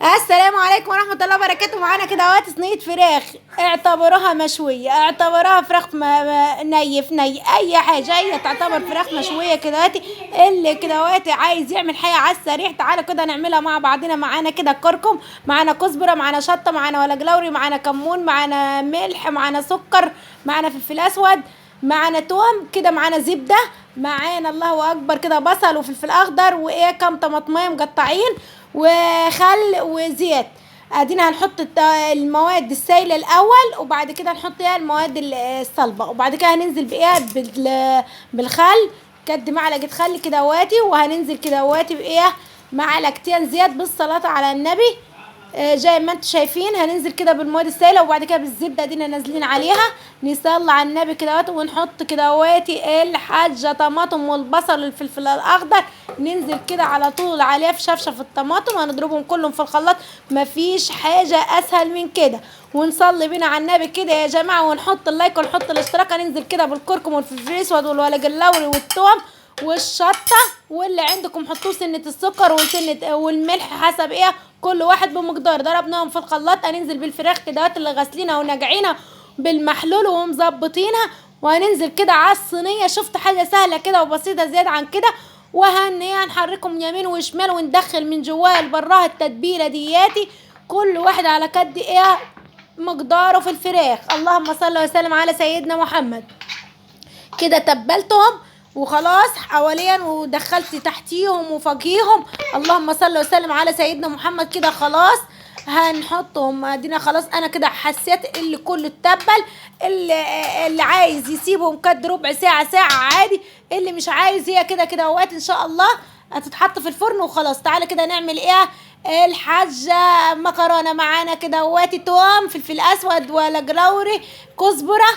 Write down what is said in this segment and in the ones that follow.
السلام عليكم ورحمة الله وبركاته. معانا كده اهوت صينية فراخ، اعتبروها مشوية، اعتبروها فراخ ني في ني، اي حاجة هي تعتبر فراخ مشوية كده اهوت. اللي كده اهوت عايز يعمل حاجة على السريع تعالوا كده نعملها مع بعضنا. معانا كده كركم، معانا كزبرة، معانا شطة، معانا ورق لوري، معانا كمون، معانا ملح، معانا سكر، معانا فلفل اسود، معانا توم كده، معانا زبدة، معانا الله اكبر كده بصل وفلفل اخضر، وايه كام طماطمايه مقطعين، وخل وزيت. ادينا هنحط المواد السايله الاول، وبعد كده نحط ايه المواد الصلبة، وبعد كده هننزل بايه بالخل، كد معلقه خل كده اهواتي، وهننزل كده اهواتي بايه معلقتين زيت بالصلاة على النبي. زي ما انتم شايفين هننزل كده بالمواد السائلة، وبعد كده بالزبده ادينا نازلين عليها، نصلي على النبي كده اهوت، ونحط كده اهواتي الحاجة طماطم والبصل والفلفل الاخضر، ننزل كده على طول عليها في شفشف الطماطم، وهنضربهم كلهم في الخلاط، مفيش حاجة اسهل من كده. ونصلي بينا على النبي كده يا جماعة، ونحط ال like ونحط الاشتراك. هننزل كده بالكركم والفلفل الاسود والورق اللوري والثوم والشطه، واللي عندكم حطوه سنة السكر وسنة والملح حسب ايه كل واحد بمقدار. ضربناهم في الخلاط. هننزل بالفراخ كده اللي غاسلينها وناجعينها بالمحلول ومظبطينها، وهننزل كده على الصينية. شفت حاجة سهلة كده وبسيطة زيادة عن كده. وهن ايه هنحركهم يمين وشمال، وندخل من جواها لبراها التتبيله دياتي، كل واحد على قد ايه مقداره في الفراخ. اللهم صل وسلم على سيدنا محمد. كده تبلتهم وخلاص حواليا، ودخلت تحتيهم وفوقيهم. اللهم صل وسلم على سيدنا محمد. كده خلاص هنحطهم ادينا خلاص. انا كده حسيت اللي كله اتبل، اللي عايز يسيبهم قد ربع ساعة ساعة عادي، اللي مش عايز هي كده كده اوقات ان شاء الله هتتحط في الفرن وخلاص. تعالى كده نعمل ايه الحاجة مكرونه. معانا كده اهواتي توم، فلفل اسود، ولا جراوري، كزبره،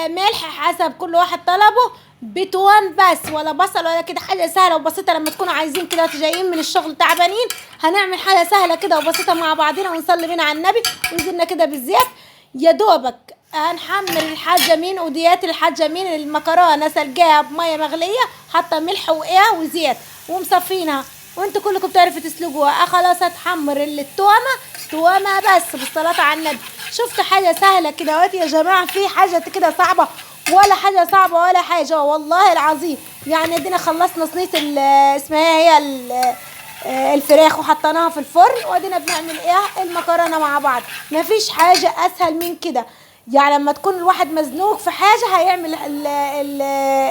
ملح حسب كل واحد طلبه، بتوم بس ولا بصل ولا كده. حاجة سهلة وبسيطة لما تكونوا عايزين كده جايين من الشغل تعبانين، هنعمل حاجة سهلة كده وبسيطة مع بعضنا، ونصلي بينا على النبي. ونزلنا كده بالزيت يا دوبك هنحمر الحاجة مين وديات الحاجة مين المكرونه، سلقاها بميه مغليه، حاطه ملح وايه وزيت ومصفينها، وانتوا كلكم بتعرفوا تسلقوها. خلاص هتحمر التومه تومة بس بالصلاة على النبي. شفت حاجة سهلة كده اهوت يا جماعة؟ في حاجة كده صعبة ولا حاجة صعبة ولا حاجة والله العظيم. يعني ادينا خلصنا صينية اسمها هي الفراخ وحطيناها في الفرن، وادينا بنعمل ايه المكرونه مع بعض. مفيش حاجة اسهل من كده. يعني لما تكون الواحد مزنوق في حاجة هيعمل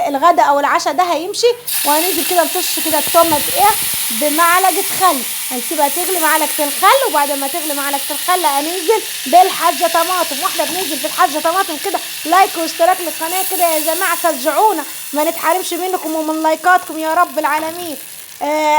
الغداء او العشاء ده هيمشي. وهننزل كده نطش كده التومه بايه بمعلقه خل، هنسيبها تغلي معلقه الخل، وبعد ما تغلي معلقه الخل هننزل بالحاجة طماطم. واحنا بننزل بالحاجة طماطم كده like واشتراك للقناة كده يا جماعة، شجعونا ما نتحرمش منكم ومن لايكاتكم يا رب العالمين.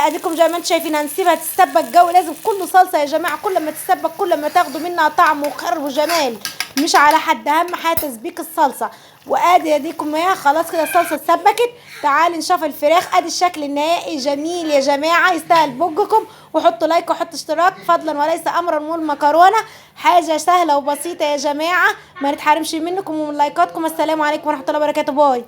اديكم زي ما انتم شايفين هنسيبها تتسبك جو، لازم كله صلصه يا جماعة، كل ما تتسبك كل ما تاخدوا منها طعم وخير وجمال، مش على حد، اهم حاجة تسبيك الصلصه. وادي اديكم اياها خلاص كده الصلصه اتسبكت. تعالي نشوف الفراخ. ادي الشكل النهائي جميل يا جماعة، يستاهل بوجكم. وحطوا like وحطوا اشتراك فضلا وليس امرا. والمكرونه حاجة سهلة وبسيطة يا جماعة، ما نتحرمش منكم ومن لايكاتكم. السلام عليكم ورحمة الله وبركاته. bye.